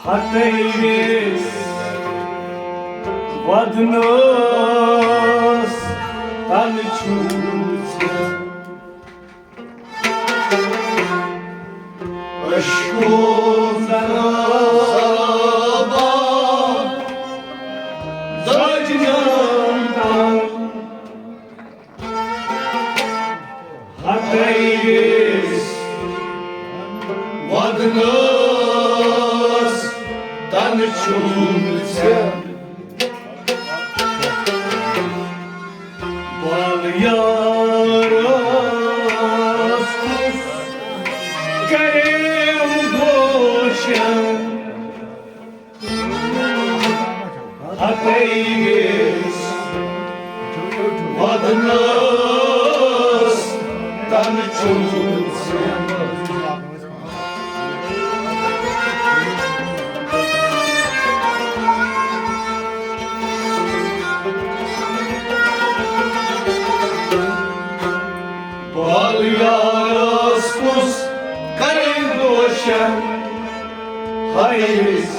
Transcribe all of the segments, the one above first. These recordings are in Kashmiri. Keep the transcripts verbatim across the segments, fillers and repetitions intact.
ہتٲوِس ودنس تن چھُم ژےٚ۔ عشقو سرابا زجنم تن ہتٲوِس ودنس تن چھُم ژےٚ۔ بال یارس کُس کریم دوشن ہتٲوِس ودنس تن چھُم ژےٚ۔ بال یارس کُس کرے دوشن ہٲوِس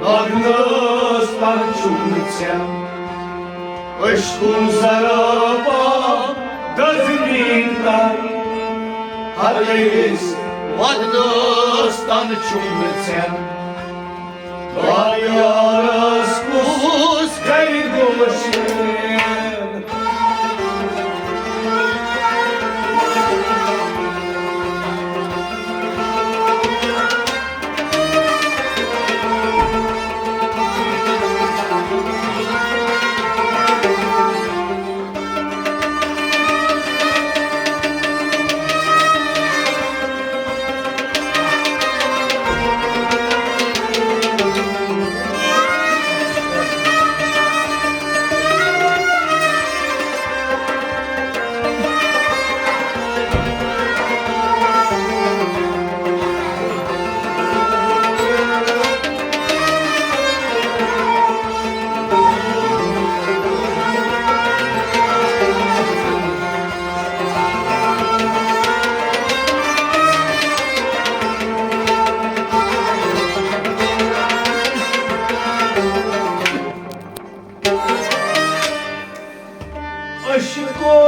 ودنس تن چھُم ژےٚ۔ عشقو سرابا دزمین تن ہتٲوِس ودنس تن چھُم ژےٚ۔ بال یارس کُس کرِ دوشن عشقو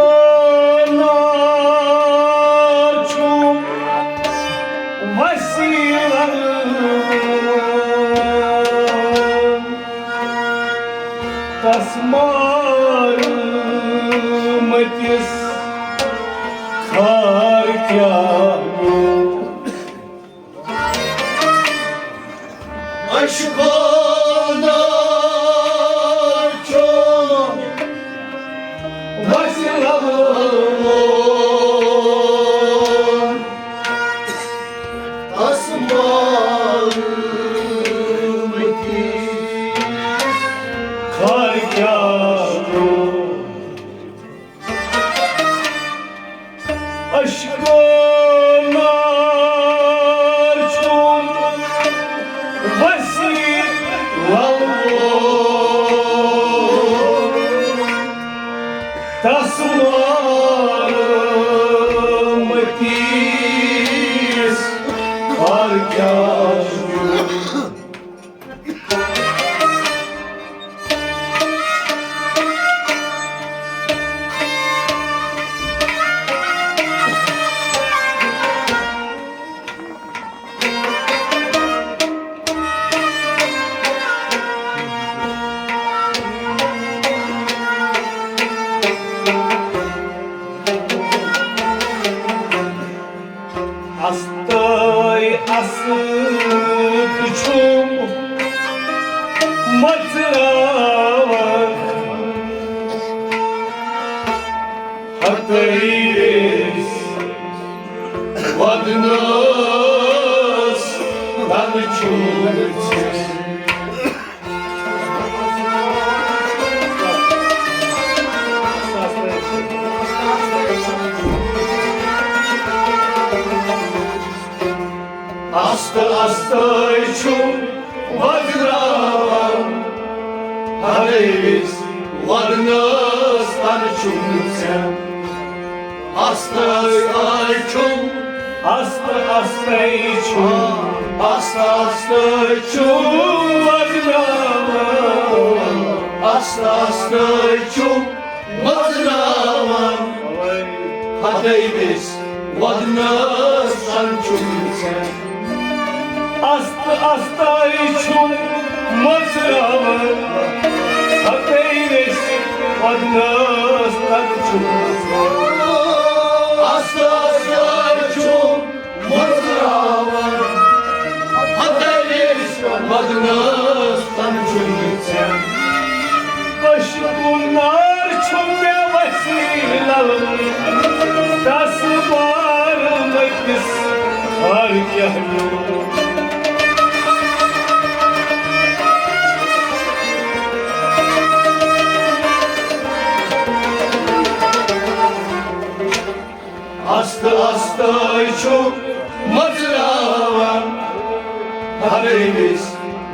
نار چھُم وسیلن تس مارمتس خار کیاہ۔ عشقو نار چھُم وسیلن تس مارمتس خار کیاہ۔ عشقو نار چھُم وسیلن تس مارمتس خار کیاہ۔ استٲے اصل چھُم مژراوان ہتٲوِس ودنس تن چھُم ژےٚ۔ آستہٕ آستہٕ چھُم وزراوان، ہلٲوِس ودنس تن چھُم ژےٚ۔ آستہٕ آستہٕ چھُم آستہٕ آستَے چھُ، آستہٕ آستَے چھُ وَدناوان، آستہٕ آستَے چھُ وَدناوان۔ ہَتٲوِس وَدنَس تَن چھُنہٕ ژےٚ۔ آستہٕ آستَے چھُ مۄژراوان، ہَتٲوِس وَدنَس تَن چھُنہٕ ژےٚ۔ آستہٕ آستَے چھُ مۄژراوان، ہَتٲوِس وَدنَس تَن چھُنہٕ ژےٚ۔ عشقُک نار چھُ مےٚ وسیع لَلہٕ، تَس بار مٔتِس خار کیٛاہ میون۔ آستہٕ آستَے چھُ مۄژراوان، ہَتٲوِس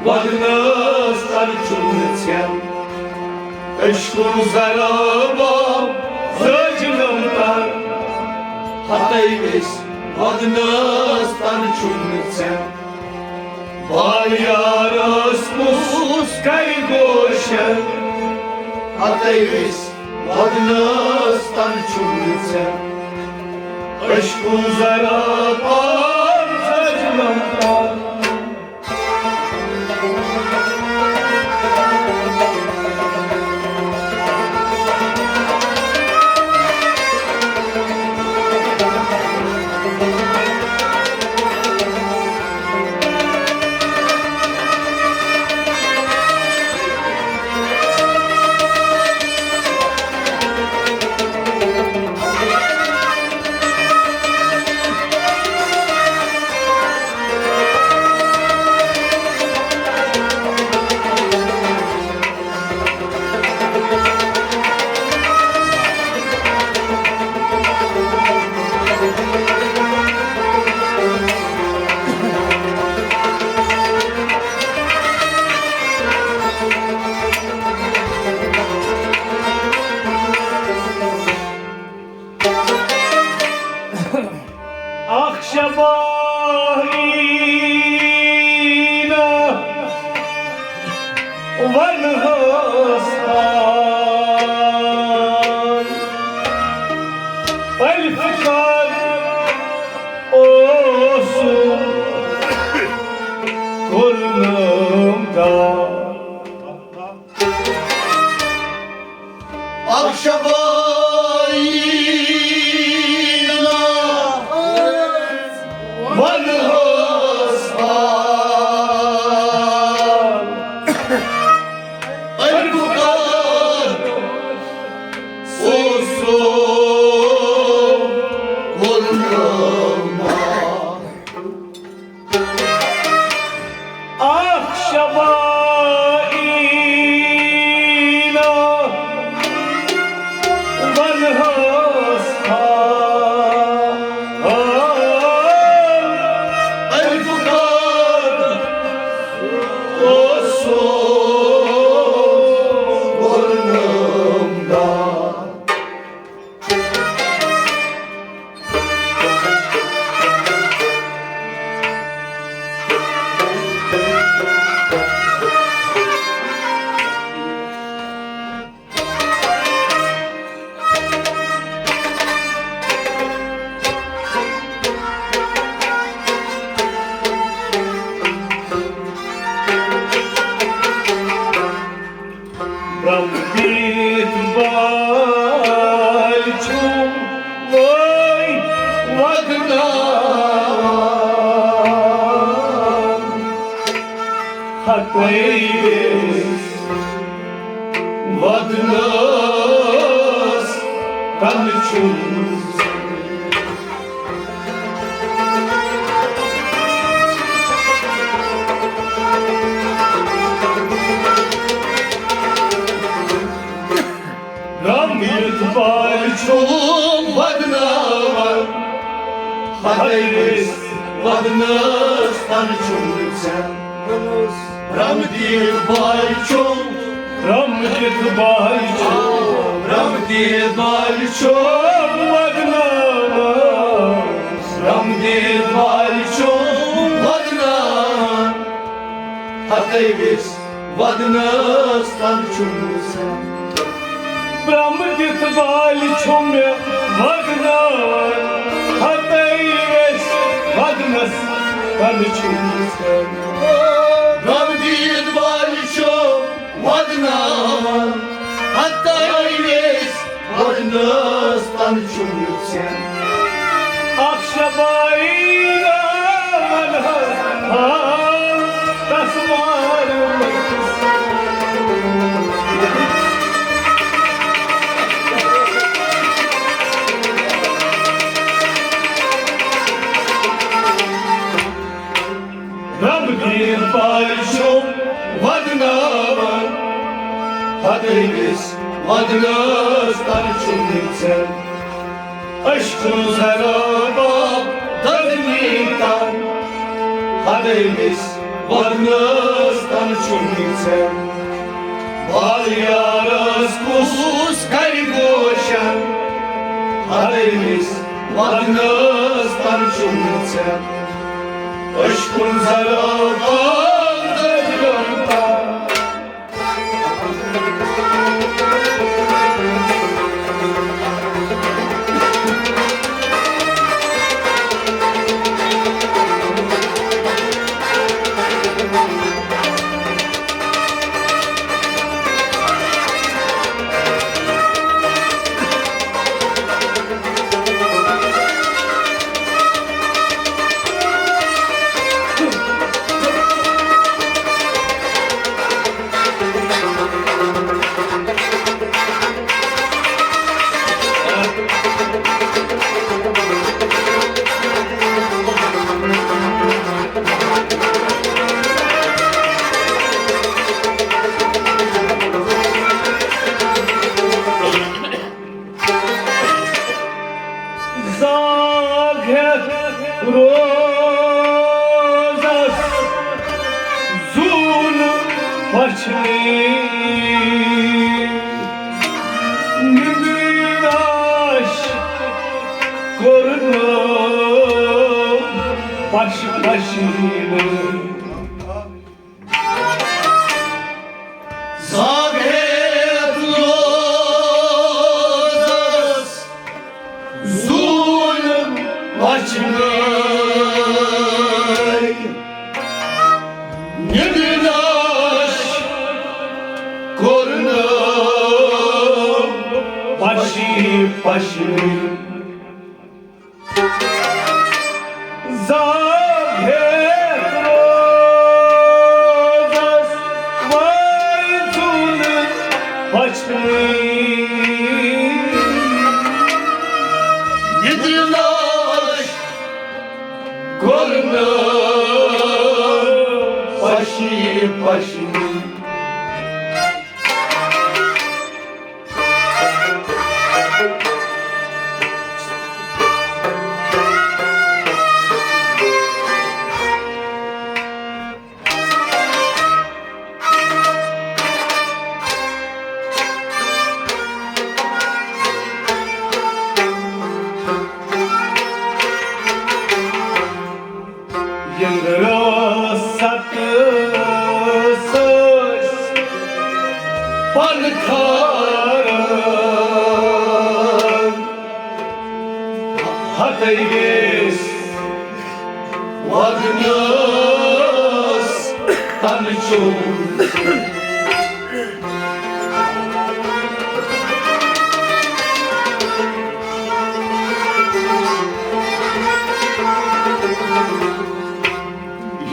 وَدنَس تَن چھُنہٕ ژےٚ۔ عشقُک ضراب زٲجنَم تَن، ہَتٲوِس وَدنَس تَن چھُنہٕ ژےٚ۔ بالیارس کُس کَرِ گوشن، ہَتٲوِس وَدنَس تَن چھُنہٕ ژےٚ۔ عشقُک ضراب زٲجنَم تَن۔ اکھ شباہیٖنہ ونہس حال، الفقار اوسُم کوٚرنم دار۔ اکھ شباہیٖنہ ونہس حال، الفقار اوسُم کوٚرنم دار۔ اکھ شباہیٖنہ ونہس حال، الفقار اوسُم کوٚرنم دار۔ برم بیت بال چھُم وٲے وَدناوان، ہَتٲوِس وَدنَس تَن چھُم۔ رم یُتھ بال چھُم وَدناوان، ہَتٲوِس وَدنَس تَن چھُم ژےٚ۔ رم دِتھ بال چھُم، رم دِتھ بال چھُم، رم دِتھ بال چھُم وَدناوان۔ رم دِتھ بالہِ چھُم ودناوان، ہتٲوِس ودنس تل چھُم ژھٮ۪ن۔ برٛم دِتھ بالہِ چھُم مےٚ ودناوان، ہتٲوِس ودنس تل چھُم ژھٮ۪ن۔ برٛم دِتھ بالہِ چھُم ودناوان، ہتٲوِس ودنس تل چھُم ژھٮ۪ن۔ اکھ شبائی راوَن ہا تس مارمٕژ۔ رب دِتھ بالہِ چھُم ودناوان، ہتٲوِس ودنس تل چھُم ژھٮ۪ن۔ عشقُن ضراب دزمی تن، ہتٲوِس ودنس تل چھُم ژھٮ۪ن۔ بال یارس کُس کرِ گوشن، ہتٲوِس ودنس تل چھُم ژھٮ۪ن۔ عشقُن ضراب دزمی تن۔ زاگ ہٮ۪تھ روزس زوٗن پچھنے، نِندرِ داش کوٚرنو پش پشیٖنہٕ۔ زاگ ہٮ۪تھ روزس زوٗن وچھنٲے، نِندرِ داش کوٚرنو پشی پشی۔ زاگ ہٮ۪تھ روزس وٲے زوٗنہٕ پچھنے، نِندرِ داش کوٚرنو پشی پشی۔ یندرس ستھ سٲسۍ پن کھاران، ہتٲوِس ودنس تن چھُم۔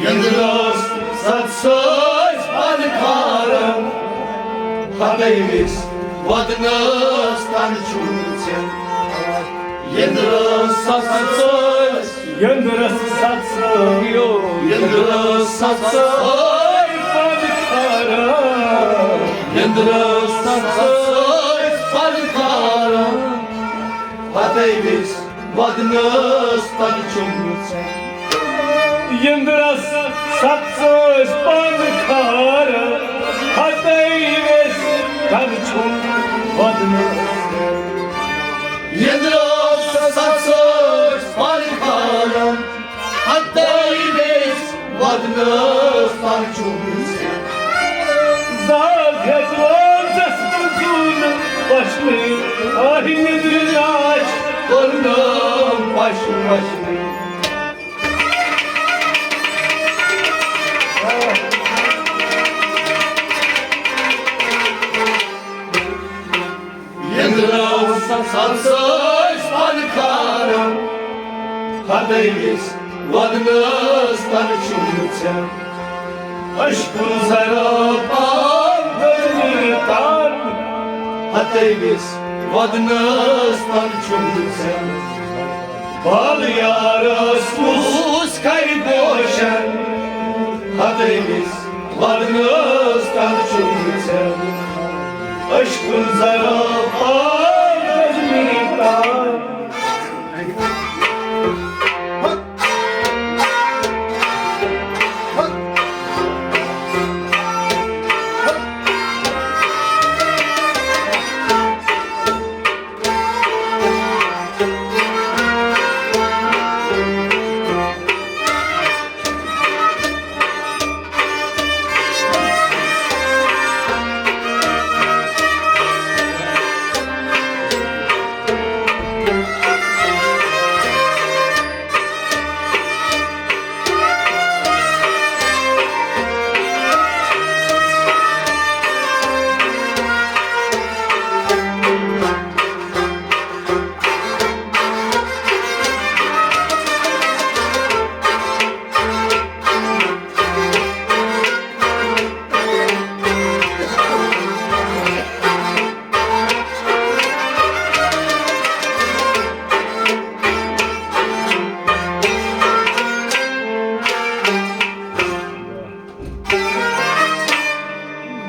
یندرس ستھ سٲسۍ پن کھاران، ہتٲوِس ودنس تن چھُم ژھٮ۪ن۔ یندرس ستھ سٲسۍ یندرس ستھ سٲیو، یندرس ستھ سٲے پن کھاران۔ یندرس ستھ سٲے پن کھاران، ہتٲوِس ودنس تن چھُم ژھٮ۪ن۔ یندرس ستھ سٲسۍ پن کھاران، ہتٲوِس تن چھُم ودنس۔ یندرس ستھ سٲسۍ پن کھاران، نٲس تَل چھُم ژےٚ۔ زاگ ہٮ۪تھ وٲژٕس بہٕ زوٗنہٕ وَچھنہِ، آہہِ نِدرِ راج کوٚرنم پَش وَچھنہِ۔ یٔنٛدرٲو سبزٲج پنہٕ کھارم، ہتٲوِس ودنس تن چھُم ژےٚ۔ عشقُن ذرا پاک دٲنی تن، ہتٲوِس ودنس تن چھُم ژےٚ۔ بال یارس کُس کرِ بوشن، ہتٲوِس ودنس تن چھُم ژےٚ۔ عشقُن ذرا پاک دٲنی تن۔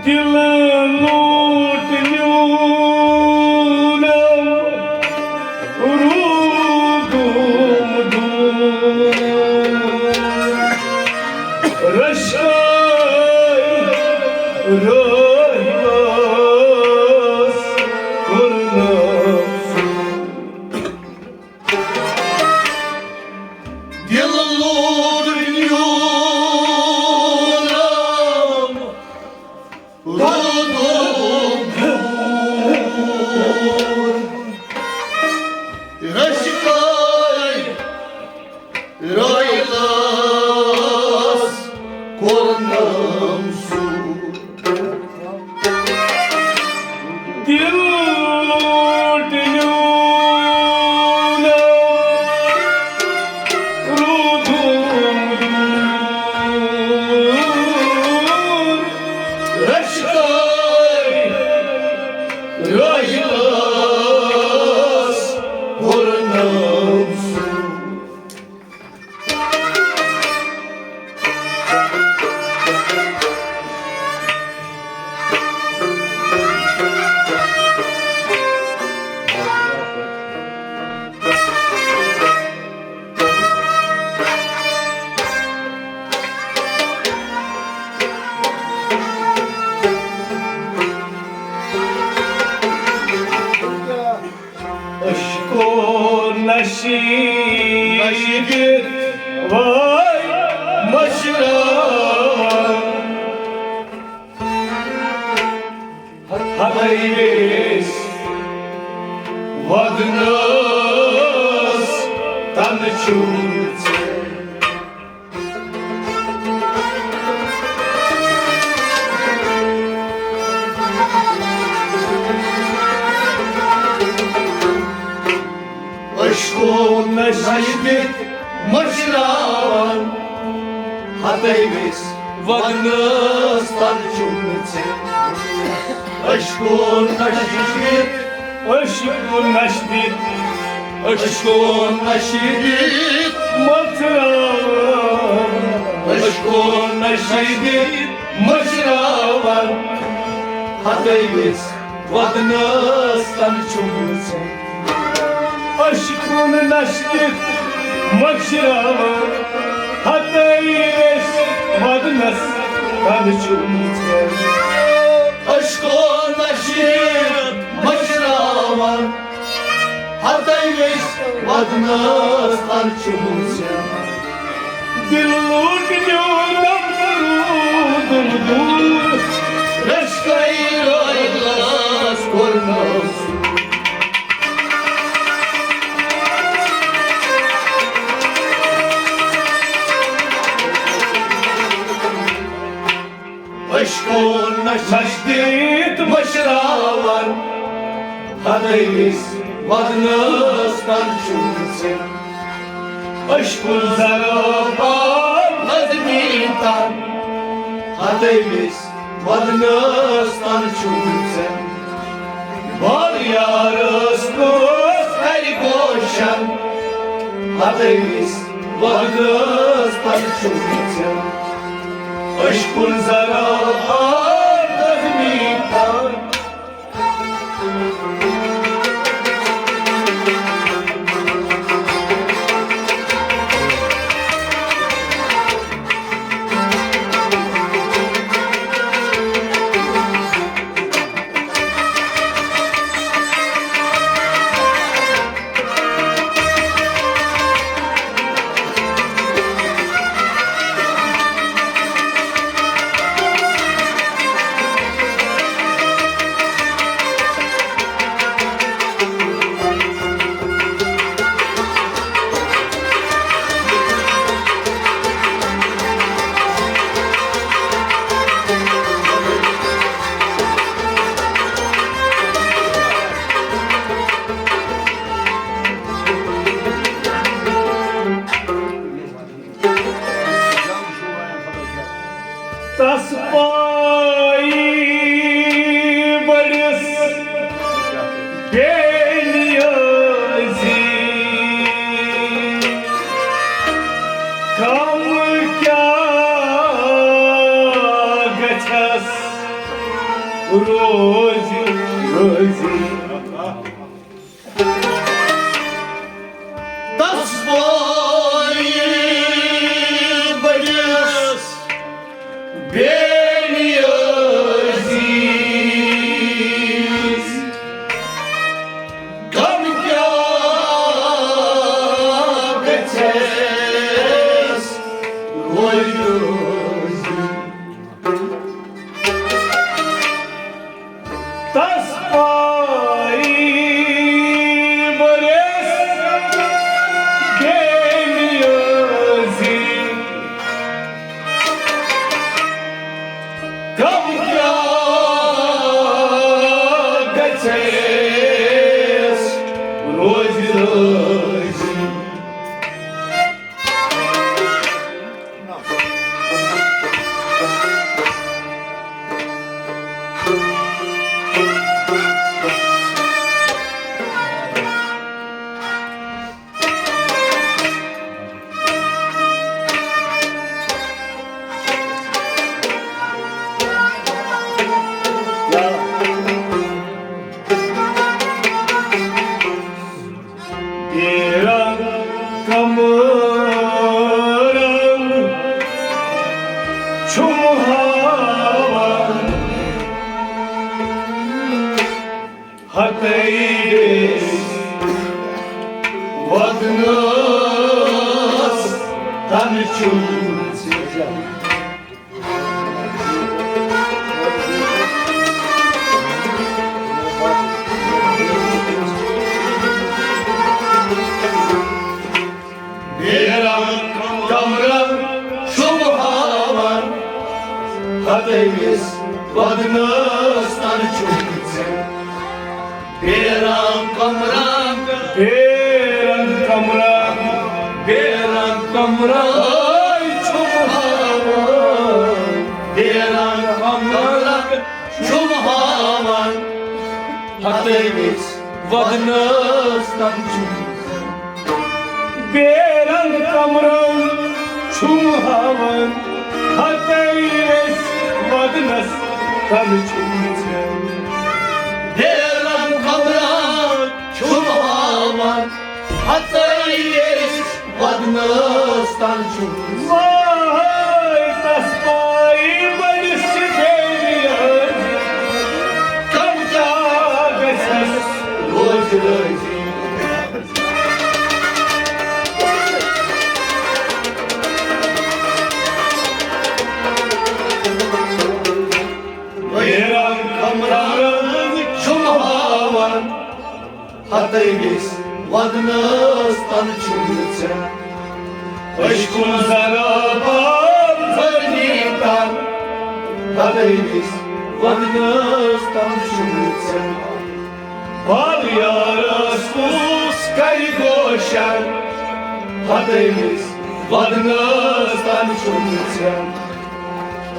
دل لوٹ نیونم روٗدُم دور۔ رشکاے رٲہۍ ٲس کوٚرنم۔ دل لوٹ نیونم روٗدُم دور۔ رشکاے رٲہۍ ٲس کوٚرنم سوٗر۔ دل لوٹ نیونم روٗدُم دور۔ رشکاے رٲہۍ ٲس کوٚرنم سوٗر۔ عشقُن نشیٖد وٲے مٔشراوان۔ ہتٲوِس ودنس تن چھُم ژےٚ۔ عشقُن نشیٖد مٔشراوان، ہتٲوِس ودنس تن چھُم ژےٚ۔ عشقُن نشیٖد، عشقُن نشیٖد، عشقُن نشیٖد مٔشراوان۔ عشقُن نشیٖد مٔشراوان، ہتٲوِس ودنس تن چھُم ژےٚ۔ عشقُن نشیٖد مٔشراوان، ہتٲوِس ودنس تن چھُم ژےٚ۔ عشقُن نشیٖد مٔشراوان، ہتٲوِس ودنس تن چھُم ژےٚ۔ دِل لوٗٹنیو نم روٗدُم دوٗر۔ رٔچھکَے رٲیِلَس کوٚرنَس۔ أسۍ کوٚر نہ مشدیٖت مٔشراوان، ہدٲوِس ودنَس تَل چھُم ژےٚ۔ أسۍ کُل زرابان نظمی تن، ہدٲوِس ودنَس تَل چھُم ژےٚ۔ بار یارس کُس کرِ گوشن، ہدٲوِس ودنَس تَل چھُم ژےٚ۔ أسۍ کُل زرابان نظمی تن۔ تس پائی بڑس بے نیازی، کم کیا گژھس روزِ رٲضی۔ تس پائی بڑس بے نیازی، غم کیا گژھس روزِ رٲضی۔ تس پائی بڑس بے نیازی، غم کیا گژھس روزِ رٲضی۔ بیرنگ کمرنگ چھُم ہاوان، ہتٲوِس ودنس تن چھُم ژےٚ۔ بیرنگ کمرنگ چھُم ہاوان، ہتٲوِس ودنس تن چھُم ژےٚ۔ بیرنگ کمرنگ، بیرنگ کمرنگ، بیرنگ کمرنگ چھُم ہاوان۔ بیرنگ کمرنگ چھُم ہاوان، ہتٲوِس ودنس تن چھُم۔ بیرنگ کمرنگ چھُم ہاوان، ہتٲوِس ودنس تن چھُم ژےٚ۔ بیرنگ کمرنگ چھُم ہاوان، ہتٲوِس ودنس تن چھُم۔ واے تس پائی بڑس چھِ بے نیازی، کم کیا گژھس روزِ رٲضی۔ ہتٲوِس ودنس تن چھُم ژےٚ۔ عشقُن ضربان زٔمیٖن تن۔ ہتٲوِس ودنس تن چھُم ژےٚ۔ بال یارس کُس کرِ گوشن۔ ہتٲوِس ودنس تن چھُم ژےٚ۔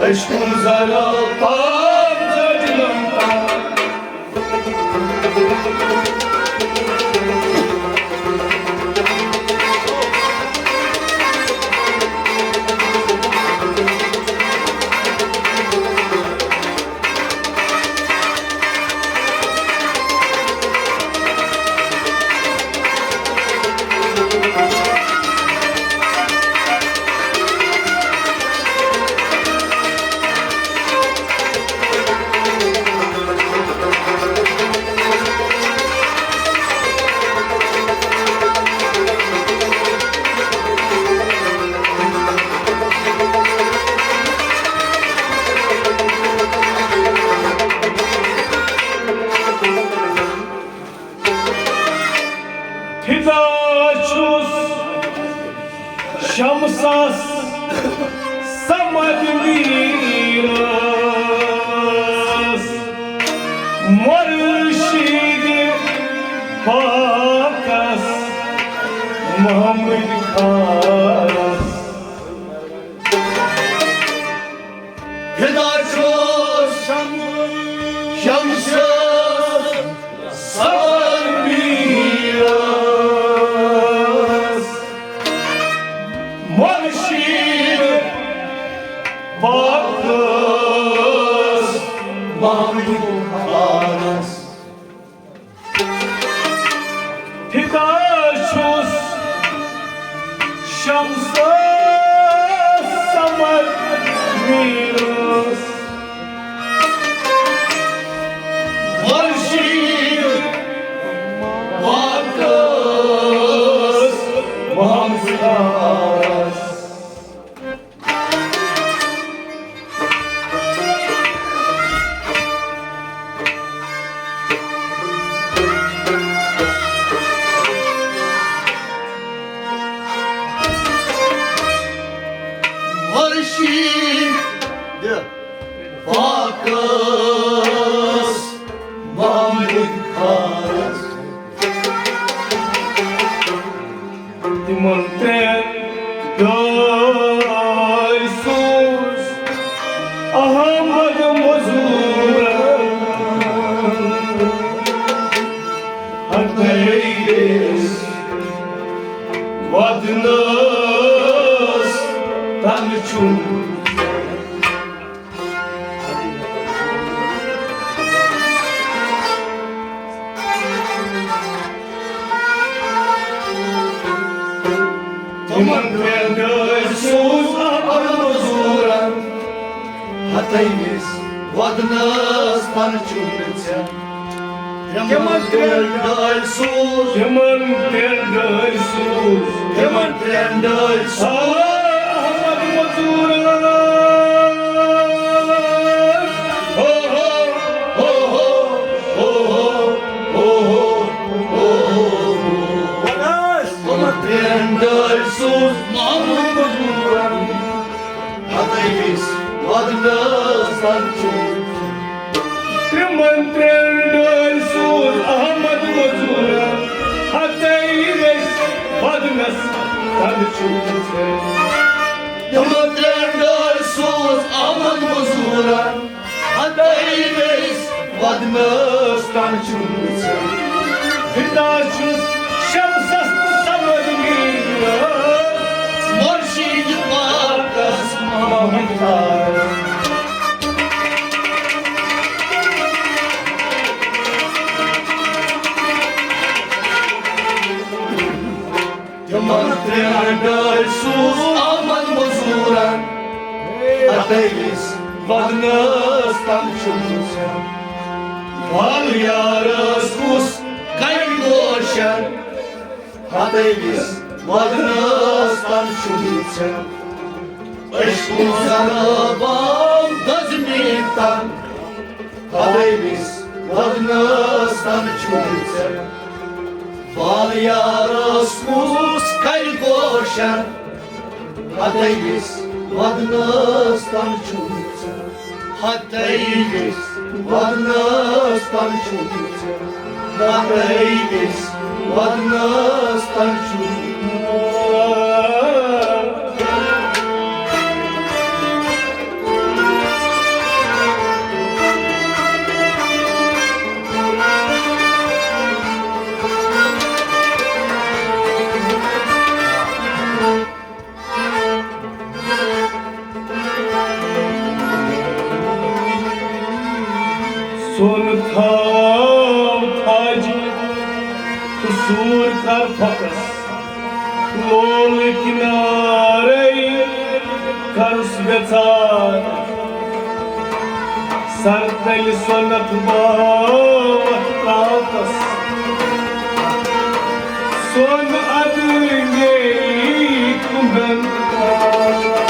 عشقُن ضربان زٔمیٖن تن۔ فدا چھُس شمسس صمد میٖرس، مرشد پاکس محمد خاص۔ فدا چھُس شمسس صمد میٖرس، مرشد پاکس محمد خاص۔ فدا چھُس شمسس صمد میٖرس، مرشد پاکس محمد خاص۔ مرشد پاکس محمد خاص۔ تِمن ترٛٮ۪ن دٲدۍ سوٗز احمد مزوٗرن۔ ہتٲوِس ودنس تن چھُم تِمن ترٛٮ۪ن دٲدۍ سوٗز احمد مزوٗرن۔ ہتٲوِس ودنس تن چھُم ژےٚ۔ تِمن ترٛٮ۪ن دٲدۍ سوٗز۔ تِمن ترٛٮ۪ن دٲدۍ سوٗز۔ تِمن ترٛٮ۪ن دٲدۍ سوٗز۔ احمد مزوٗرن۔ ہو ہو، ہو ہو، ہو ہو، ہو ہو، ہو ہو۔ تِمن ترٛٮ۪ن دٲدۍ سوٗز محمد مزوٗرن۔ ہتٲوِس ودنس تن چھُم۔ تِمن ترٛٮ۪ن دٲدۍ سوٗز احمد مزوٗرن۔ ہتٲوِس ودنس تن چھُم۔ تِمن ترٛٮ۪ن دٲدۍ سوٗز احمد مزوٗرن۔ ہتٲوِس ودنس تن چھُم۔ فدا چھُس شمسس تہٕ صمد میٖرس، مرشد پاکس محمد خاص۔ تِمن ترٛٮ۪ن دٲدۍ سوٗز احمد مزوٗرن۔ ہتٲوِس ودنس تن چھُم۔ بال یارس کُس کرِ گوشن۔ ہتٲوِس ودنس تن چھُم۔ عشقُن ضربان دٔزمٕتۍ تن۔ ہتٲوِس ودنس تن چھُم۔ وال یارس کُس کرِ گوشن، ہتٲوِس ودنس تن چھُن ژٕ۔ ہتٲوِس ودنس تن چھُن ژٕ۔ ہتٲوِس ودنس تن چھُن ژٕ۔ سۄن تھاو تھاجہِ تہٕ سوٗر کر پھۄکس۔ لول کنارے کرُس ویژار، سر تلہِ سۄنتھ باوتھ تاپس۔ سۄن ادٕ میٚیہِ کُنٛدن کار۔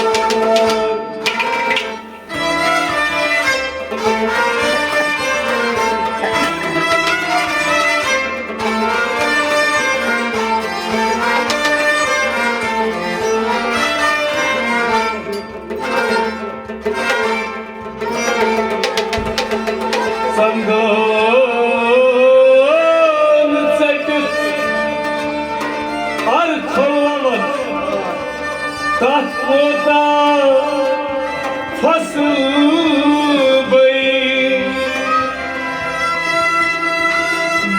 ژندن ژٔٹِتھ ارکھووتھ، تتھ کوتاہ فصل بٔے۔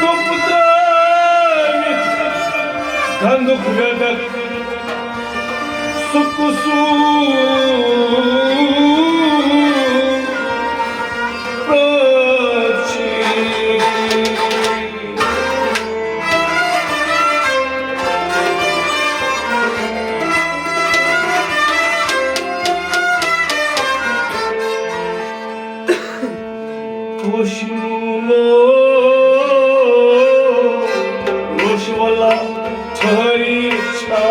دوٚپ ترٲوِتھ گنٛدُک وٮ۪دکھ سُہ قصوٗر پٲٹھۍ۔ وشنو، وشولا ٹھہری چھا۔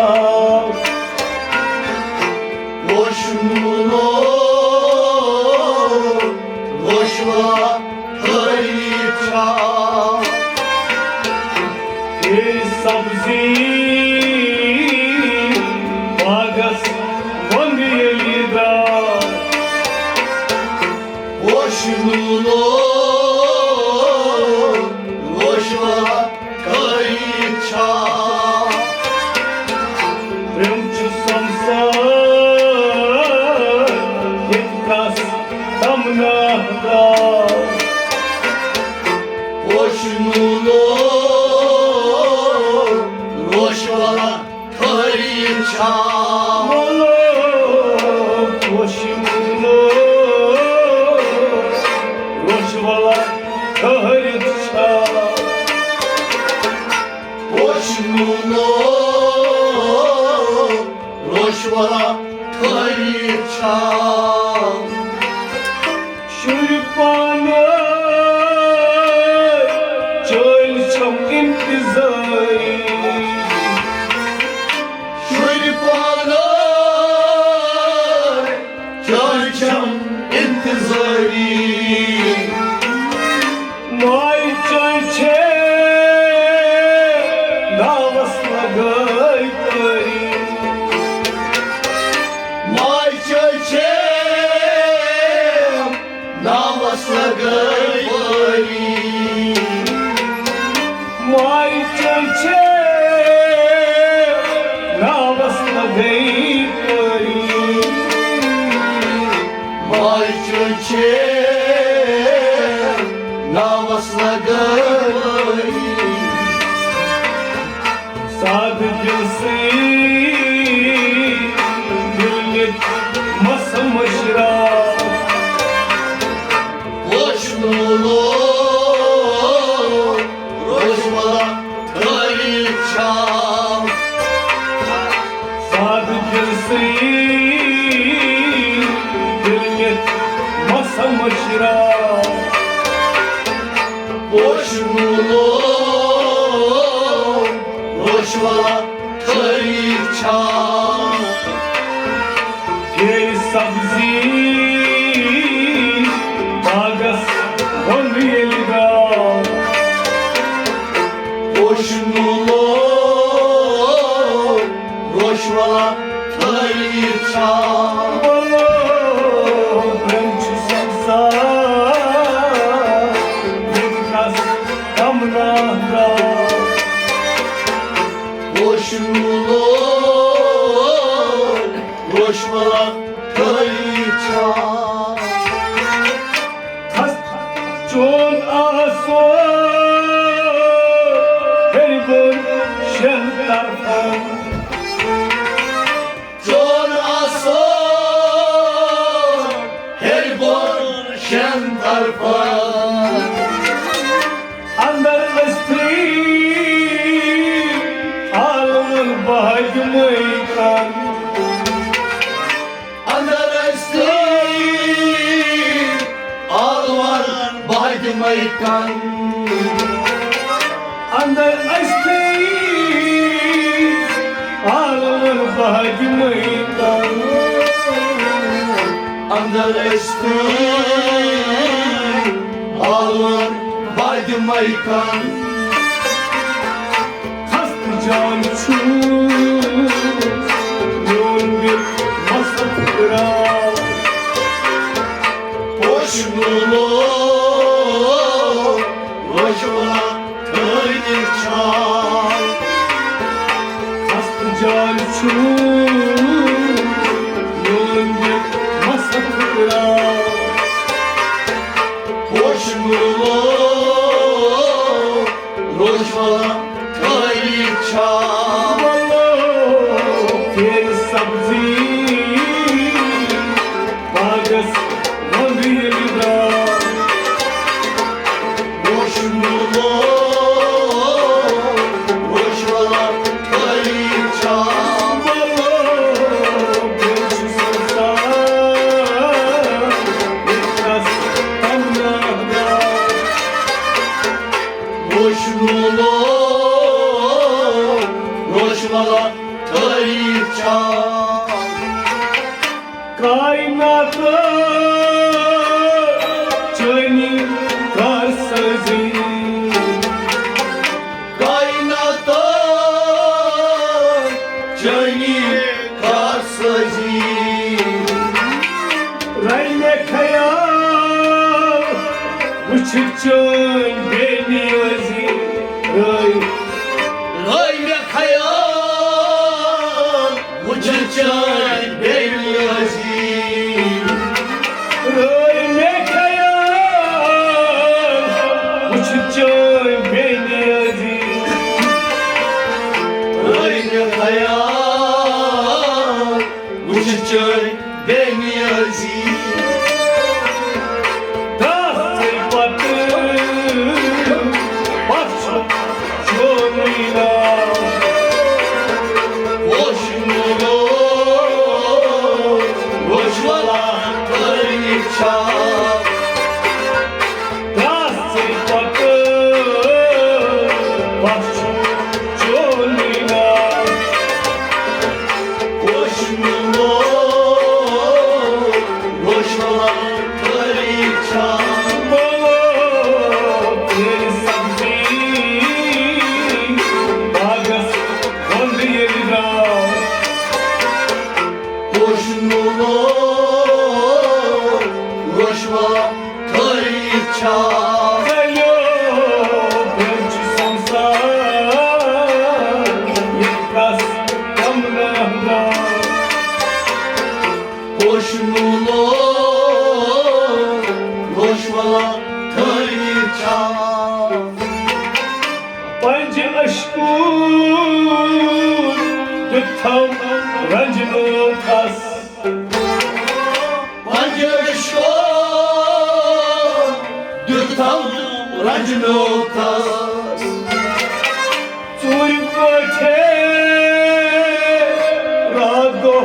وشنو، وشولا ٹھہری چھا۔ ہے سبزی باغس وۄنٛدٕ ییٚلہِ درٛاو۔ ووش نوٗنو، ووشوا کٲری چھا۔ ترٛم چھُ سمسار ییٚتہِ کس تمنا دار۔ ووش نوٗنو، ووشوا کٲری چھا۔ مولو، ووش نوٗنو، ووشوا کٲری چھا۔ ووش نوٗنو، ووشوا کٲری چھا۔ شُرۍ پانہٕ چٲلۍ چھَم اِنتِظٲری۔ شُرۍ پانہٕ چٲلۍ چھَم اِنتِظٲری۔ ماے چٲلۍ چھے ناوَس لَگٲے پٲری۔ ماے چٲلۍ چھے ناوَس لَگٲے پٲری۔ ماے چٲلۍ چھے ناوَس لَگٲے پٲری۔ ماے چٲلۍ چھے ناوَس لَگٲے پٲری۔ سادٕ دِل سۭتۍ دِل نِتھ مَس مٔشراو۔ ووش نوٗنو، روش ولا کٲری چھا۔ سادٕ دِل سۭتۍ دِل نِتھ مَس مٔشراو۔ ووش نوٗنو، ووش ولا کٲری چھا۔ ییٚلہِ سبزی باغس وۄنٛدٕ ییٚلہِ درٛاو۔ ووش نوٗنو، میکن اندر ٲسۍتھٕے عالمن بہادِ میکن اندر ٲسۍتھٕے عالمن بہادِ میکن۔ خستہٕ جان چھُ میون دِل مست پھِران۔ پوشہٕ نوٗلو روشولا تٲریٖخ چھا۔ خستہٕ جان چھُ میون دِل مست پھِران۔ پوشہٕ نوٗلو روشولا تٲریٖخ چھا۔ ولو پھیرِ سبزی باغس وۄندٕ ییٚلہِ درٛاو۔ پوشہٕ نوٗلو روشولا تٲریٖخ چھا۔ ولو پھیرِ سبزی باغس وۄندٕ ییٚلہِ درٛاو۔ پوشہٕ نوٗلو روشولا تٲریٖخ چھا۔ کائنات چٲنی کارسٲزی۔ کائنات چٲنی کارسٲزی۔ رنہِ مےٚ خیال وٕچھِتھ چٲنۍ بے نیٲزی۔ رٲے، رٲے مےٚ خیال وٕچھِتھ چٲنۍ بے نیٲزی۔ رٲے مےٚ خیال وٕچھِتھ چٲنۍ بے نیٲزی۔ رٲے مےٚ خیال وٕچھِتھ چٲنۍ بے نیٲزی۔ دَہ ژٔلۍ پتہٕ پتھ چھُ چونُے ناو۔ پوشہٕ نوٗلو روشولا تٲریٖخ چھا۔ دَہ ژٔلۍ پتہٕ پتھ چھُ چونُے ناو۔ پوشہٕ نوٗلو روشولا تٲریٖخ چھا۔ بولو پھیرِ سبزی باغس وۄندٕ ییٚلہِ درٛاو۔ پوشہٕ نوٗلو روشولا تٲریٖخ چھا۔ گلیو برٛونٛہہ چھُ سمسار، ییٚتہِ کس کم ناو۔ پوشہٕ نوٗلو روشولا تٲریٖخ چھا۔ پنجہِ عشقُک دیُتتھم رنجنوتھس۔ پنجہِ عشقُک دیُتتھم رنجنوتھس۔ ژوٗرِ پٲٹھۍ راتھ دۄہ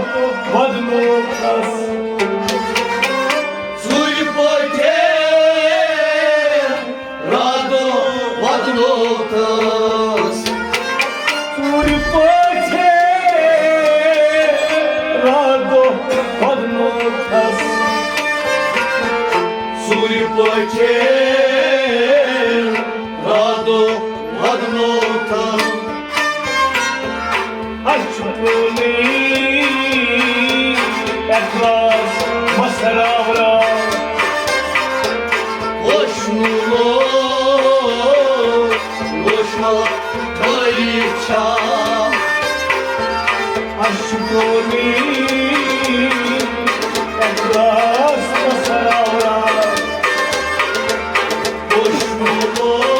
ودنوتھس۔ ژوٗرِ پٲٹھۍ راتھ دۄہ ودنوتھس۔ ژوٗرِ پٲٹھۍ راتھ دۄہ ودنوتھس۔ ژوٗرِ پٲٹھۍ راتھ دۄہ ودنوتھس۔ اَسہِ چھُ پرٛونُے اخلاص مَسراوراو۔ وٕچھنہٕ لوگ، وٕچھنہٕ لوگ، تٲریٖخ چھا؟ اَسہِ چھُ پرٛونُے اخلاص مَسراوراو۔ وٕچھنہٕ لوگ،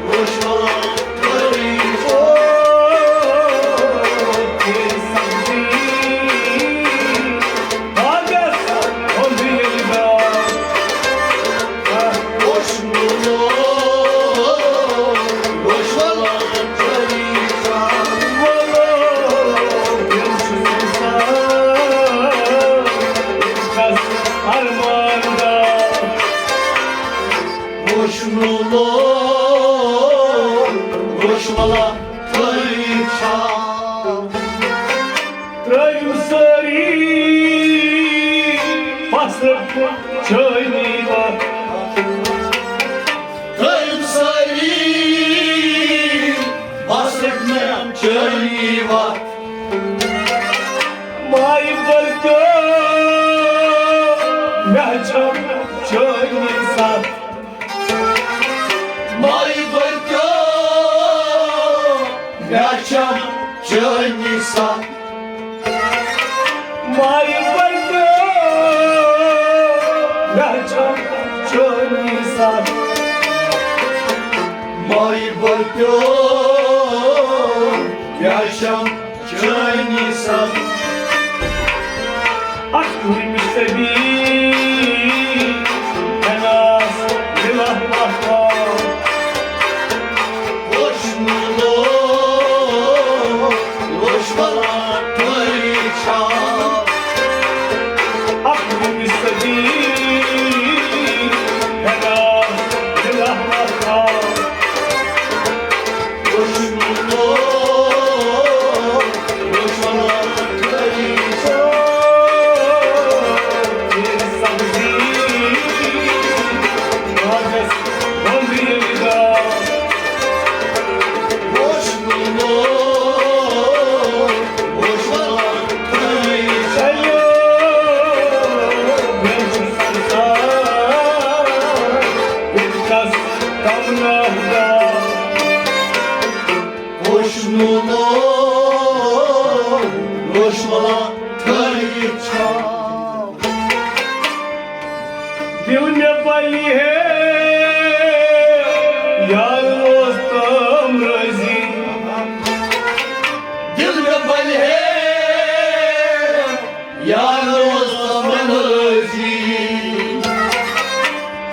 وٕچھنہٕ لوگ، چٲنی وَتھ۔ تٔمۍ سٲری بس رٔٹ مےٚ چٲنی وَتھ۔ مایہِ بٔلکیو مےٚ چھم چٲنی سَتھ۔ مایہِ بٔلکیو مےٚ چھم چٲنی سَتھ۔ مایہِ بٔلکیو مےٚ چھم چٲنی سَتھ۔ مایہِ بٔلکیو مےٚ چھم چٲنی سَتھ۔ اَکوُہمہِ صدی ہٮ۪ناس دِلہ وفا۔ وُچھ نہٕ لوگ، وُچھ بلاے چھا۔ اَکوُہمہِ صدی ہٮ۪ناس دِلہ وفا۔ وُچھ نہٕ لوگ، وُچھ بلاے چھا۔ سبزی باغس منٛز ییٚلہِ گاو۔ وُچھ نہٕ لوگ، وُچھ بلاے چھا۔ وُچھ نہٕ لوگ، وُچھ بلاے چھا۔ دِل مےٚ بلہِ ہے یار اوس تام رٲضی۔ دِل مےٚ بلہِ ہے یار اوس تام رٲضی۔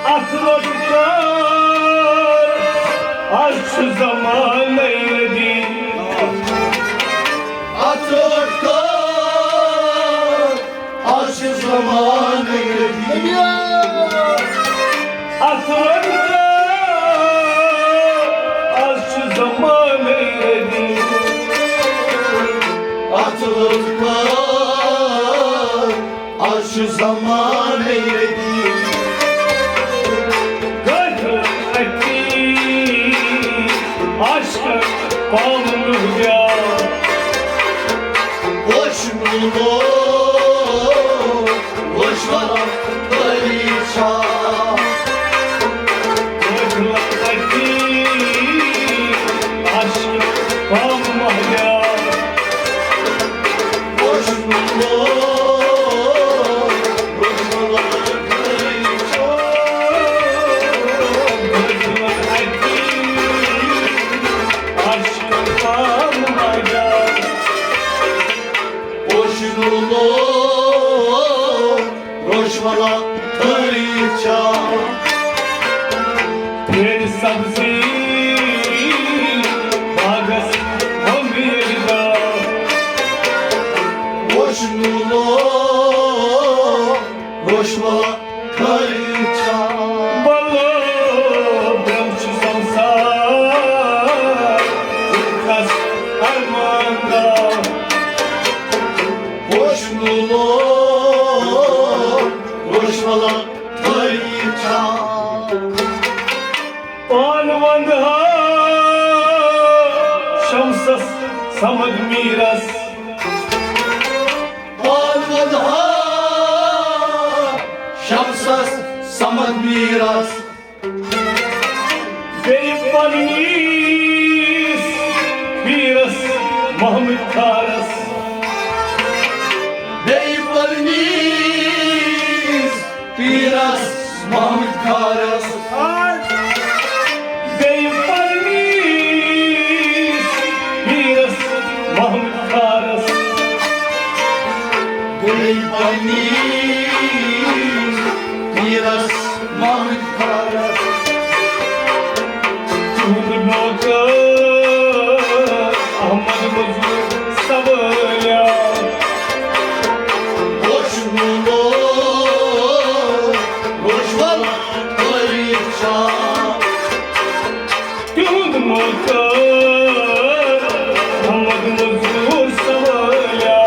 اَتھ روٚٹ کار، آز چھُ زمانَے ردی۔ اَتھ روٚٹ کار، آز چھُ زمانَے ردی۔ اَتھ روٚٹ کار، آز چھُ زمانَے ردی۔ اَتھ روٚٹ کار، آز چھُ زمانَے ردی۔ گٔٹھ اَتی عاشقَن پامہٕ بیٛاو۔ وُچھ نہٕ لوگ، وُچھ بلاے چھا۔ گٔٹھ اَتی عاشقَن پامہٕ بیٛاو۔ روش والا دریچہ۔ میٲنۍ سبزی باغس منٛز ییٚلہِ درٛاو۔ وُچھ نہٕ لوگ روش والا دریچہ۔ بلو برٛونٛہہ چھُ سمسار، بہٕ کس ارمان دار۔ وُچھ نہٕ لوگ روش والا دریچہ۔ پان ونٛدہا شمسس صمد میٖرس۔ پان ونٛدہا شمسس صمد میٖرس۔ بیٚیہِ پننِس پیٖرس محمد کھارس۔ بیٚیہِ پننِس پیٖرس محمد کھارس۔ بیٚیہِ پننِس پیٖرس محمد کھارس۔ بیٚیہِ پننِس پیٖرس محمد کھارس۔ تُہُنٛد نوکر احمد مظہور سوٲلیا۔ وُچھ نہٕ لوگ روش والا دریچہ۔ تِہُنٛد نوکر احمد مظہور سوٲلیا۔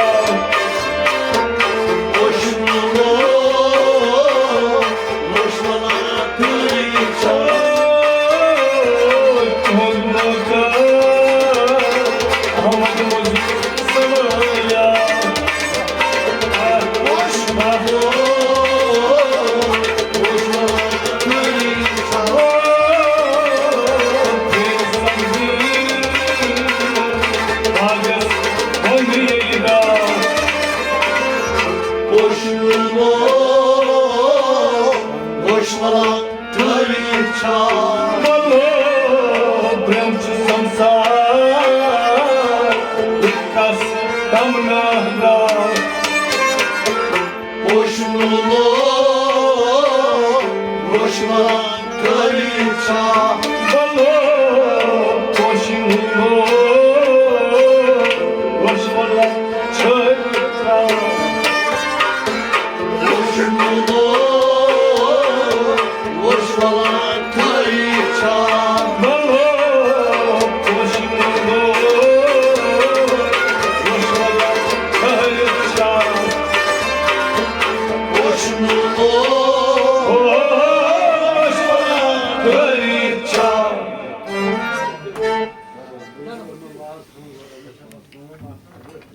وُچھ نہٕ لوگ